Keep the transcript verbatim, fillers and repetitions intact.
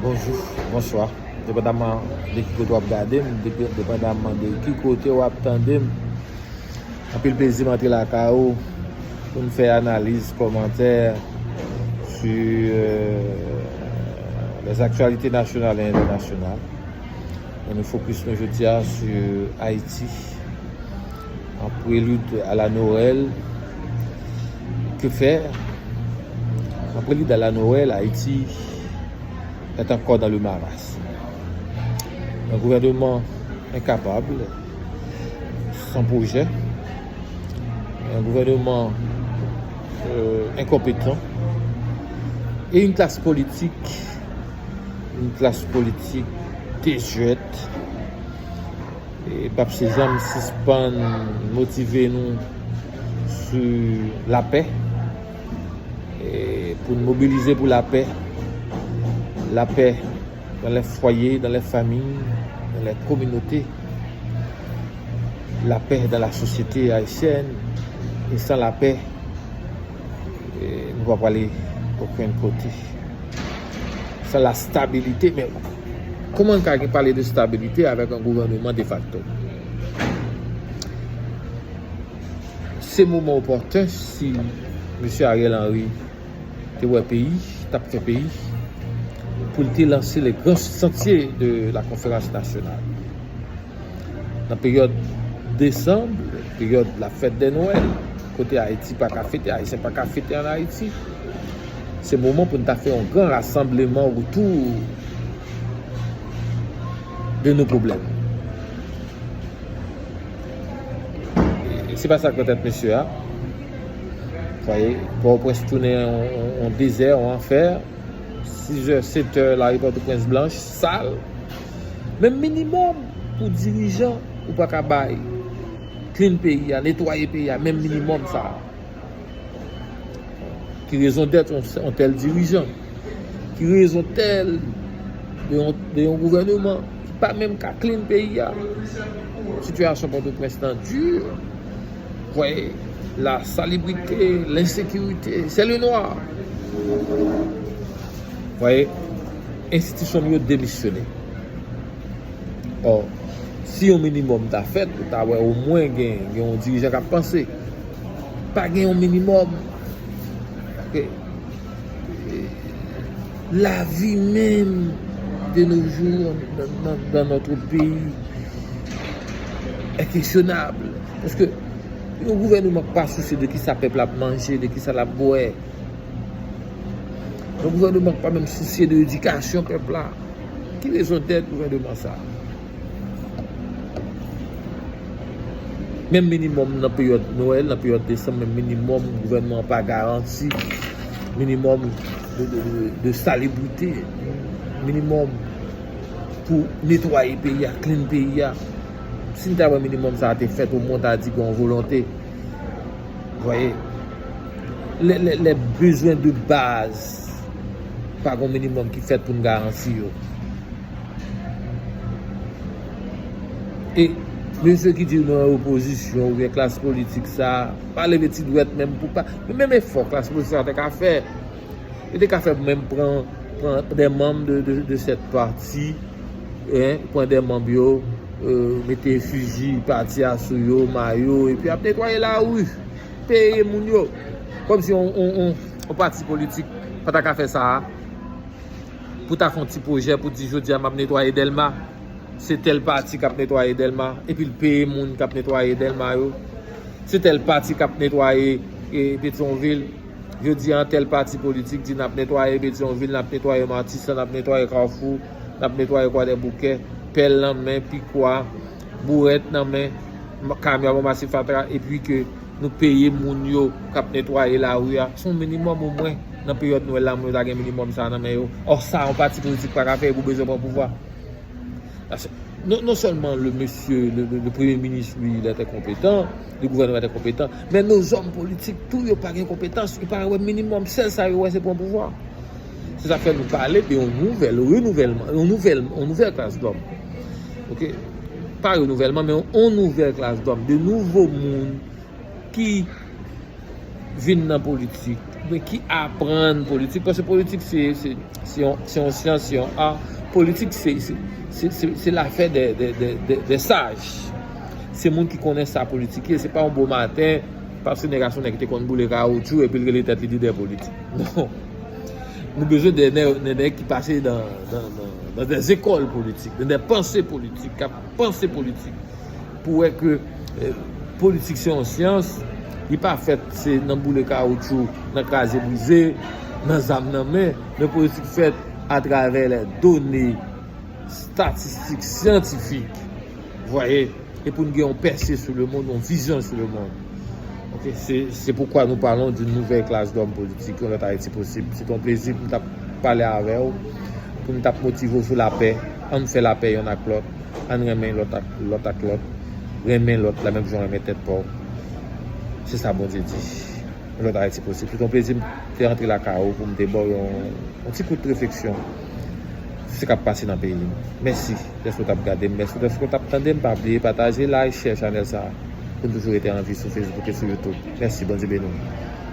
Bonjou, bonswa. Depandaman de ki kote w ap gade m, depe- depandaman de ki kote w ap tande m, anpil plezi m antre lakay ou pou n fè analiz, kòmantè sou, euh, les actualités nationales et internationales. E nou fokis nou jodi a sou Ayiti. En prélude à la Noël, que faire? En prélude à la Noël, Haïti est encore dans le marasme. Un gouvernement incapable, sans projet, un gouvernement, euh, incompétent, et une classe politique, une classe politique désuète, e p ap se janm sispann motive nou sou lapè, e pou n mobilize pou lapè, lapè dans les foyers, dans les familles, dans les communautés, la paix dans la société haïtienne, et sans la paix, e nou pa prale okenn kote. Sans la stabilité, men kòman n ka pale de stabilité avec un gouvernement de facto? Se moman opòtèn si mesye Ariel Henry te wè peyi, t ap fè peyi, pou l te lanse le gran santye de la konferans nasyonal. Nan peryòd desanm, peryòd la fèt de Nwèl, kote Ayiti pa ka fete, Ayisyen pa ka fete ann Ayiti, se moman pou n ta fè yon gran rasanbleman otou de nou pwoblèm. E se pa sa k nan tèt mesye a. Vwaye, Pòtoprens tounen yon, yon, yon dezè, yon anfè. Sizè, setè, lari Pòtoprens blanch, sal. Menm minimòm pou dirijan ou pa ka bay. Clean peyi a, netwaye peyi a, menm minimòm sa a. Ki rezon dèt yon, yon tèl dirijan? Ki rezon dèt de yon, de yon gouvèneman ki pa menm ka clean peyi a? Sitiyasyon Pòtoprens lan di. Vwaye, la salibrite, lensekirite, se le nwa. Vwaye, enstitisyon nou yo demisyone. Ò, si yon minimòm ta fèt, ou ta wè omwen gen, gen yon dirijan k ap panse. Pa gen yon minimòm. Ok. Lavi menm de nos jours dans, dans, dans notre pays est questionnable. Paske yon gouvèneman k pa sousye de kisa pèp la ap manje, de kisa l ap bwè. Yon gouvèneman k pa menm sousye de edikasyon pèp la. Ki rezon dèt gouvèneman sa a? Menm minimòm nan peryòd Nwèl, nan peryòd desanm, menm minimòm gouvènman an pa garanti minimòm de, de, de, de salibrite, minimòm pou netwaye peyi a, clean peyi a. Si n ta wè minimòm sa a te fèt, omwen w ta di gen yon volonte. Vwaye, lè, lè, lè bezwen de baz pa gen yon minimòm ki fèt pou n garanti yo. E mesye ki di nou an opozisyon oubyen klas politik sa a, pa leve ti dwèt menm pou pa, menm efò klas politik sa a te ka fè. Yo te ka fè menm pran, pran de manm de, de, de sèt pati, en, pran de manm yo, euh, mete efiji pati a sou yo, mayo, epi ap netwaye lari, peye moun yo. Kòmsi yon, yon, yon, yon pati politik pa ta ka fè sa a, pou ta fè yon ti pwojè pou di jodi a m ap netwaye Dèlma. Se tèl pati k ap netwaye Dèlma, epi l peye moun k ap netwaye Dèlma yo. Se tèl pati k ap netwaye, e, Petyonvil. Jodi a, tèl pati politik di n ap netwaye Petyonvil, n ap netwaye Matisan, n ap netwaye Kafou, n ap netwaye Kwadèboukè, pèl nan men, pikwa, bourèt nan men, ma- kamyon ap ranmase fatra, epi ke nou peye moun yo k ap netwaye lari a. Se yon minimòm omwen nan peryòd Nwèl la, moun yo ta gen minimòm sa a nan men yo. Ò, sa, yon pati politik pa ka fè pou bezwen pran pouvwa. Paske non, non sèlman le mesye, le, le, le premye minis, li, il était compétent, le gouvènman était compétent, men nos hommes politiques, tou yo pa gen konpetans, yo pa wè minimòm, sèl sa yo wè se pran pouvwa. Se sa k fè nou pale de yon nouvèl renouvèlman, yon nouvèl, yon nouvèl klas dòm. Ok? Pa renouvèlman, men yon, yon nouvèl klas dòm, de nouvo moun ki vin nan politik, Men ki aprann politik, paske politik se, se, se yon, se yon syans, se yon a. Politik se, se, se, se, se lafè de, de, de, de, de saj. Se moun ki konnen sa politik ye, se pa yon bon maten, paske nèg la se yon nèg ki te konn boule kawotchou epi l rele tèt li lidè politik. Non. Nou bezwen de nèg, de nèg ki pase nan, nan, nan, nan de zekòl politik, nan de panse politik, k ap panse politik. Pou wè ke eh, politik se yon syans, li pa fèt se nan boule kawotchou, nan kraze brize, nan zam nan men, men politik fèt atravè lè done statistik syantifik, vwaye, e pou n gen yon pèse sou le mond, yon vizyon sou le mond. Ok, se, se poukwa nou palon d'une nouvelle classe d'hommes politiques, yon lòt Ayiti posib. Se te yon plezi pou m t ap pale avè w, pou m t ap motive w sou lapè. Ann fè lapè yonn ak lòt, ann renmen lòt ak lòt ak lòt, renmen lòt la menm jan w renmen tèt pa w. Se sa Bondye di. Yon lòt Ayiti posib. Se te yon plezi m te antre lakay ou pou m te ba w yon, yon ti kout refleksyon sou sa k ap pase nan peyi m. Mèsi dèske w t ap gade m, mèsi dèske w t ap tande m. Pa bliye pataje, like, share chanèl sa a pou n toujou rete an vi sou Facebook e sou YouTube. Mèsi, Bondye beni w.